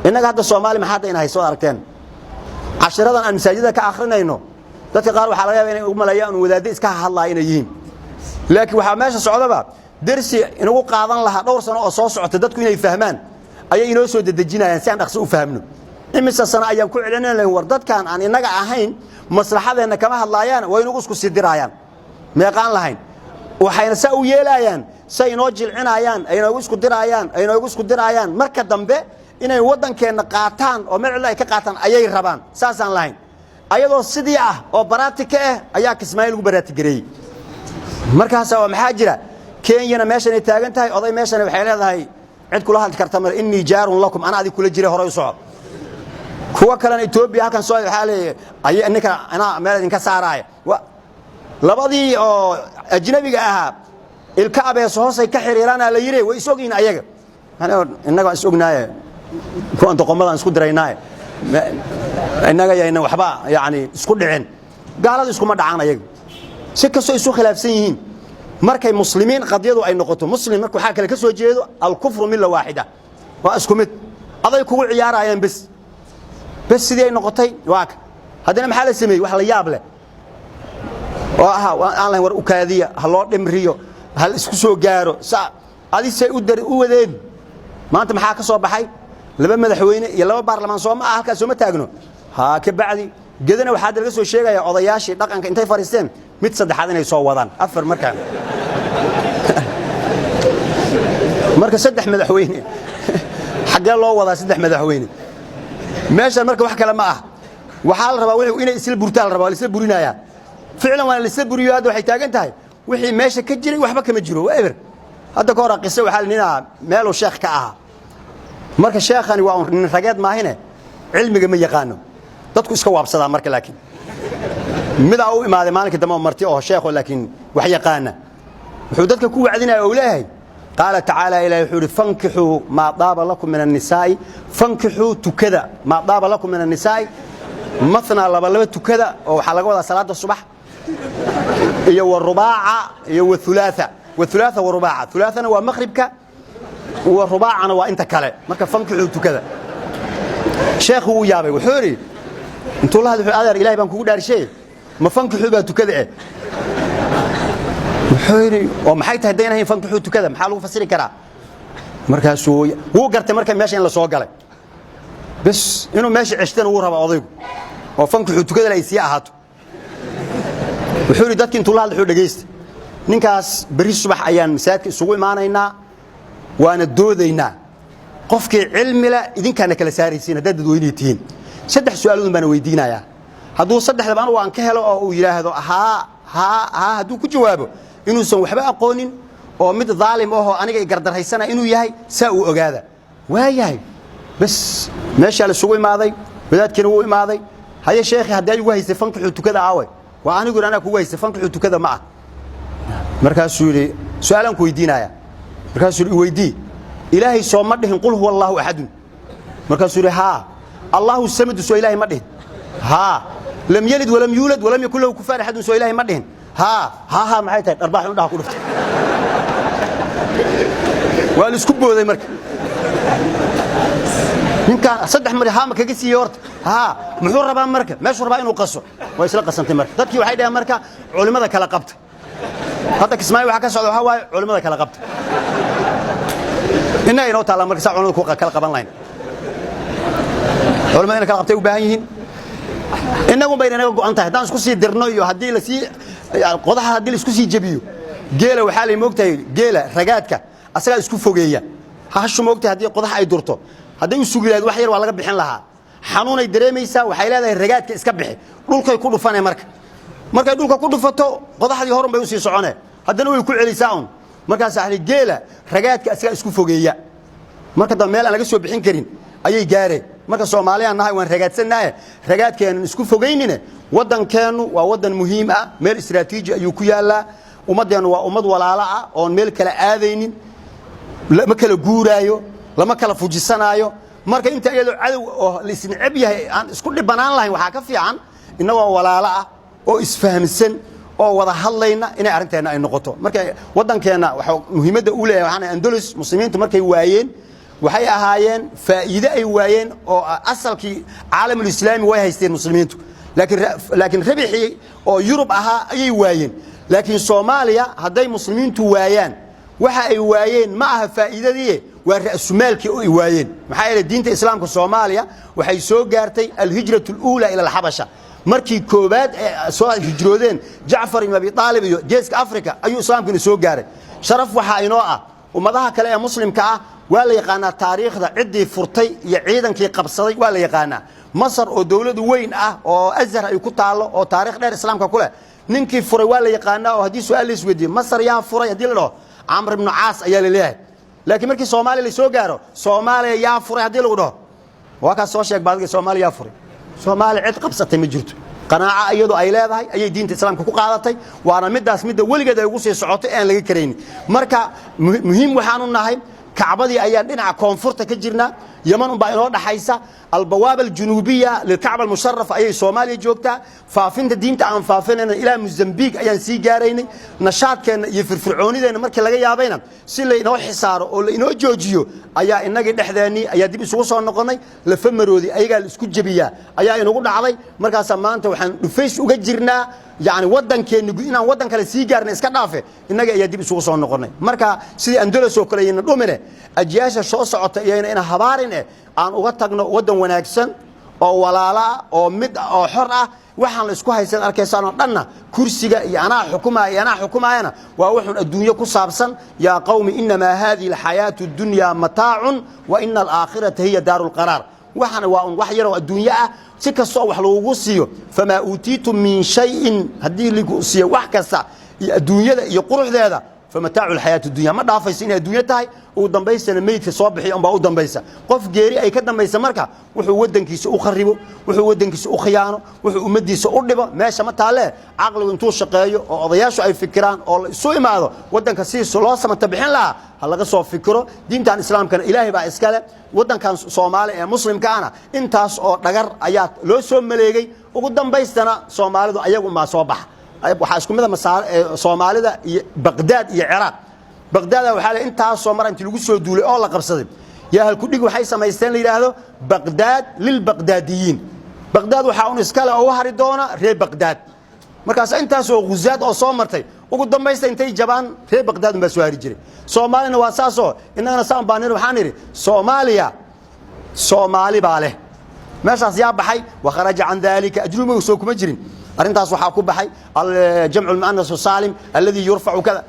Innaga hadda Soomaali maxaa hadda ina hayso aragteen? Cashiradan aan masaajidada ka akhrinayno, dadka qaar waxaa laga yaaba inay ugu maleeyaan wadaaddo iska hadlaya inay yihiin, laakiin waxaa meesha socdaba dersi inagu qaadan lahaa dhowr sano oo soo socota dadku inay fahmaan ayay inoo soo dedejinayaan si aan dhaqso u fahmno. Imise sano ayaan ku celinin lahayn, war dadkan aan innaga ahayn maslaxadeenna kama hadlaayaan, waa inagu isku sii diraayaan. Meeqaan lahayn? Waxayna saa u yeelayaan, say inoo jilcinayaan, ay inoogu isku diraayaan, ay inoogu isku diraayaan. Marka dambe inay waddankeenna qaataan oo meel cidla ay ka qaataan ayay rabaan. Saasaan lahayn. Ayadoo sidii ah oo baraati ka ah ayaa Kismaayo lagu baraatigareeyey. Markaasa waa maxaa jira? Kenyana meeshanay taagan tahay, oday meeshana waxay leedahay cid kula hadli karta mar, إني جار لكم, ana adig kula jira, horay u soco. Kuwa kalena Etoobiya halkan soo waxaa leeyahay ay ninka anaa meel idinka saaraaya. Labadii oo ajnabiga ahaa ilka abeeso hoosay ka xiriiraana la yidhi. Way is ogyihiin ayaga, innaga is ognaaye, kuwan doqomadaan isku diraynaaye, innaga yayna waxba yani isku dhicin. Gaaladu iskuma dhacaan ayaga, si kastoo isu khilaafsan yihiin. Markay muslimiin qadiyadu ay noqoto, muslim marka waxaa kale ka soo jeedo, الكفر ملة واحدة, waa isku mid, aday kugu ciyaarayaan bes bes. Sidii ay noqotay waa ka haddana maxaa la sameeyey? Wax la yaab leh oo aha aan lahayn, war ukaadiya, ha loo dhimriyo, ha la isku soo gaaro sa adi say u dar u wadeen. Maanta maxaa ka soo baxay? Laba madaxweyne iyo laba baarlamaan. Soo ma ah? Halkaas sooma taagno? Ha ka bacdi gedana waxaa hadda laga soo sheegaya odayaashii dhaqanka intay fadhiisteen mid saddexaad inay soo wadaan, afar. Markaa marka saddex madaxweyne xaggee loo wadaa? Saddex madaxweyne meeshan marka wax kale ma ah. Waxaa la rabaa inay isla burtaa la rabaa, waa la isla burinayaa. Ficlan waa la isla buriyo. Hadda waxay taagan tahay wixii meesha ka jiray waxba kama jiro, waa eber. Hadda ka hor qiso waxaa la ninaa meeluu sheekh ka ahaa. Marka sheekhani waa un nin rageed maahine, cilmiga ma yaqaano, dadku iska waabsadaa. Marka laakiin midaa u imaaday maalinkii dambe oo marti oo sheekho laakiin wax yaqaana. Wuxuu dadka ku wacdinaya oo leeyahay: قال تعالى, ilahi wuxuu yidhi: فانكحوا ما طاب لكم من النساء, فانكحوا, tukada, ما طاب لكم من النساء مثنى, laba laba tukada, oo waxaa laga wadaa salaada subax, iyo ورباع iyo وثلاث, وثلاث ورباع. ثلاثنا waa maqribka, wa rubaacana waa inta kale. Marka فانكحوا, tukada. Sheekhu wuu yaabay. Wuxuu yidhi intuu la hadlay, wuxuu: "Adeer, ilahay baan kugu dhaarshay, ma فانكحوا baa tukada eh?" Wuxuu yidhi: "Oo maxay tahay daynahayn فانكحوا tukada? Maxaa lagu fasiri karaa?" Markaasuu wuu gartay marka meesha in la soo galay bes, inuu meesha ceshtana wuu rabaa odaygu oo فانكحوا tukada ay sii ahaato. Wuxuu yidhi dadki intuu la hadlay, wuxuu: "Dhegaysta, ninkaas berri subax ayaan masaajidka isugu imaanaynaa, waana doodaynaa. Qofkii cilmila idinkaana kala saaraysiin haddaad dadweynihii tihiin. Saddex su'aaloodun baana weydiinayaa. Hadduu saddexdaba anugu aan ka helo oo uu yidhaahdo haa, haa, haa, hadduu ku jawaabo, inuusan waxba aqoonin oo mid daalim ahoo aniga i gardarhaysana inuu yahay, saa uu ogaada." Waayahay, bes meeshaa la isugu imaaday. Wadaadkiina wuu imaaday. "Haye sheekhi, haddii igu haystay فانكحوا tukada aawe?" "Waa anigu anaa kugu haystay, فانكحوا tukada ma ah." Markaasuu yidhi: "Su'aalaan ku weydiinaya." Markaasuu yidhi: "Iweydii." "Ilaahay soo ma dhihin قل هو الله أحد?" Markaasuu yidhi: "Haa." "الله الصمد soo ilaahay ma dhihin?" "Haa." "لم يلد ولم يولد ولم يكن له كفوا أحد soo ilaahay ma dhihin?" "Haa, haa, haa." Maxay tahay? Dharbaax indhaha ku dhuftay. Waa la isku booday. Marka ninkaan saddex mar haa ma kaga siiyey horta? Haa. Muxuu rabaa marka? Meeshuu rabaa inuu qaso. Waa isla qasantay. Marka dadkii waxay dhaheen marka culimmada kala qabta. Hadda Kismaayo waxaa ka socda waxaa waaye culimmada kala qabta. Innaga inoo taallaa marka saa culimada ku kala qaban lahayn. Culimada inay kala qabtay u baahan yihiin. Innagun bayna inaga go'an tahay haddaan isku sii dirno iyo haddii lasii qodaxa, haddii la isku sii jebiyo. Geela waxaa lay moogtahay, geela ragaadka asagaa isku fogeeya. Hashu moogtahay haddii qodax ay durto, hadday u sugi lahayd wax yar waa laga bixin lahaa. Xanuunay dareemaysaa, waxay leedahay ragaadka iska bixi. Dhulkay ku dhufane. Marka markay dhulka ku dhufato, qodaxdii horun bay usii socone, haddana way ku celisaa un. Markaas ahli geela ragaadka asagaa isku fogeeya. Marka dambe meel aan laga soo bixin karin ayay gaareen. Marka Soomaaliyaan nahay, waan ragaadsannahay, ragaadkeenan isku fogaynine. Waddankeennu waa waddan muhiim ah, meel istiraatiiji ayuu ku yaallaa. Ummaddeennu waa ummad walaalo ah oon meel kala aadaynin, lama kala guuraayo, lama kala fujisanaayo. Marka inta iyadoo cadow oo laisneceb yahay aan isku dhibanaan lahayn, waxaa ka fiican innagoo walaalo ah oo isfahamsan oo wada hadlayna inay arrinteenna ay noqoto. Marka waddankeenna waxa muhiimadda uu leeyahay waxaan Andalus muslimiintu markay waayeen. Waxay ahaayeen faa'iide ay waayeen oo asalkii caalamulislaami way haysteen muslimiintu, laakiin rabixii oo Yurub ahaa ayay waayeen. Laakiin Soomaaliya hadday muslimiintu waayaan, waxa ay waayeen ma aha faa'iidadii, waa ra'sumaalkii oo ay waayeen. Maxaa yeelay, diinta islaamka Soomaaliya waxay soo gaartay alhijratu aluulaa ila alxabasha. Markii koowaad ee soo hijroodeen Jacfar ibn Abi Aalib iyo Geeska Africa ayuu islaamkuna soo gaaray. Sharaf waxaa inoo ah, ummadaha kale ee muslimka ah waa la yaqaanaa taariikhda, ciddii furtay iyo ciidankii qabsaday waa la yaqaanaa. Masar oo dowladu weyn ah oo Azhar ay ku taallo oo taarikh dheer islaamka ku leh, ninkii furay waa la yaqaanaa, oo haddii su-aal la isweydiiyo Masar yaa furay haddii la dhaho, Camr ibnu Caas ayaa la leeyahay. Laakiin markii Soomaaliya la soo gaaro, Soomaaliya yaa furay haddii lagu dhaho, waa kaas soo sheeg baadga, Soomaaliya yaa furay? Soomaaliya cid qabsatay ma jirto. Qanaaco iyadoo ay leedahay ayay diinta islaamka ku qaadatay, waana midaas midda weligeed ay ugu sii socotay aan laga karaynin. Marka muhiim waxaanu nahay, Kacbadii ayaan dhinaca koonfurta ka jirnaa, Yaman unbaa inoo dhaxaysa. Albawaaba aljunuubiya lilkacba almusharafa ayay Soomaaliya joogtaa. Faafinta diinta aan faafinayna ilaa Mozambique ayaan sii gaaraynay. Nashaadkeenna iyo firfircoonideenna markii laga yaabayna, si lainoo xisaaro oo lainoo joojiyo, ayaa innagii dhexdeennii ayaa dib isugu soo noqonnay. Lafamaroodii ayagaa la isku jebiyaa ayaa inagu dhacday. Markaasaa maanta waxaan dhufays uga jirnaa, yani waddankeenni inaan waddan kale sii gaarna iska dhaafe, innaga ayaa dib isugu soo noqonnay. Marka sidii Andalos oo kale yayna dhumine, ajyaasha soo socota iyayna ina habaarin eh, aan uga tagno waddan wanaagsan oo walaalo ah oo mid ah oo xor ah. Waxaan la isku haysan arkaysaan oo dhanna, kursiga iyo anaa xukumaya iyo anaa xukumaayana, waa wuxuun adduunyo ku saabsan. Yaa qawmi, inamaa hadihi alxayaatu اdunya mataacun wa ina alaakhirata hiya daaru lqaraar. Waxana waa un wax yaroo adduunyo ah. Si kastoo wax lagugu siiyo, famaa uutiitum min shayin, haddii lagu siiyo wax kasta iyo adduunyada iyo quruxdeeda, famataacu lxayaati dunya, ma dhaafayso inay adduunyo tahay. Ugu dambaystana meydka soo bixiyo unbaa u dambaysa. Qof geeri ay ka dambaysa marka, wuxuu waddankiisa u kharibo, wuxuu waddankiisa u khiyaano, wuxuu ummaddiisa u dhibo, meesha ma taalee. Caqligu intuu shaqeeyo oo odayaashu ay fikiraan oo la isu imaado, waddanka sidiisa loo samata bixin lahaa ha laga soo fikiro. Diintan islaamkana Ilaahay baa iskale. Waddankan Soomaaliya ee muslimka ahna intaas oo dhagar ayaa loo soo maleegay. Ugu dambaystana Soomaalidu ayagu maa soo baxa. Waxaa isku mid a Soomaalida iyo Baqdaad iyo Ciraaq. Baqdaada waxaa la intaasoo mar intii lagu soo duulay oo la qabsaday, yaa halkudhig waxay samaysteen la yidhaahdo "Baqdaad lilbaqdaadiyiin". Baqdaad waxaa un iskale oo u hari doona reer Baqdaad. Markaas intaasoo khusaad oo soo martay, ugu dambaysta intay jabaan, reer Baqdaad unbaa soo hari jiray. Soomaalina waa saasoo innagana saan baan nidhi. Waxaan idhi Soomaaliya Soomaali baa leh. Meeshaas yaa baxay? Wakharaja can dalika ajnubiga soo kuma jirin. Arrintaas waxaa ku baxay jamcu lmu'anas saalim alladii yurfacu kada.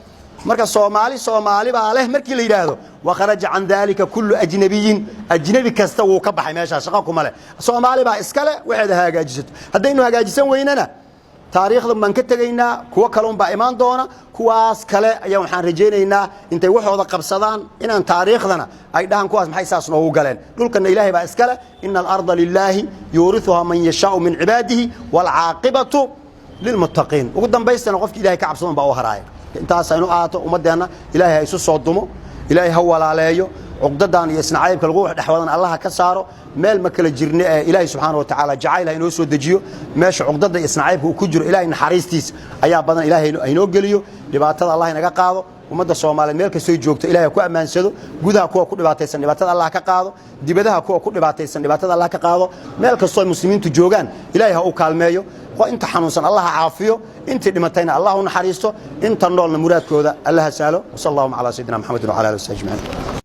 Marka Soomaali Soomaali baa leh markii la yidhaahdo, wakharaja can dalika kullu ajnabiyin, ajnabi kasta wuu ka baxay meeshaas, shaqa kuma leh. Soomaali baa iskale, waxeeda hagaajisato. Haddaynu hagaajisan weynana, taariikhdan baan ka tegaynaa, kuwo kale unbaa imaan doona. Kuwaas kale ayaa waxaan rajaynaynaa intay waxooda qabsadaan inaan taariikhdana ay dhahaan kuwaas maxay saas noogu galeen. Dhulkanna Ilaahay baa iskale. Ina alarda lilaahi yuuriuhaa man yashaau min cibaadihi waalcaaqibatu lilmuttaqiin. Ugu dambaystana qofki Ilahay ka cabsadan baa u haraaya. Intaas aynu ahaato. Ummaddeenna Ilaahay ha isu soo dumo, Ilaahay ha walaaleeyo, cuqdadan iyo isnacaybka lagu dhexwadan Allaha ka saaro. Meel ma kala jirne ee Ilaahay subxaana wa tacaala jacayl ha inoo soo dejiyo. Meesha cuqdada iyo isnacaybka uu ku jiro, Ilaahay naxariistiisa ayaa badan, Ilaahay hainoo geliyo. Dhibaatada Allah inaga qaado. Ummadda Soomaaliyeed meel kastoy joogto Ilahay ha ku ammaansado. Gudaha kuwa ku dhibaataysan dhibaatada Allah ka qaado, dibadaha kuwa ku dhibaataysan dhibaatada Allah ka qaado. Meel kastoo ay muslimiintu joogaan Ilaahay ha u kaalmeeyo. Inta xanuunsan Allah ha caafiyo, intii dhimatayna Allah u naxariisto, inta noolna muraadkooda Allah ha sahlo. Wasal allahuma calaa sayidina Maxamedin wcala alihi wasaxbi ajmaciin.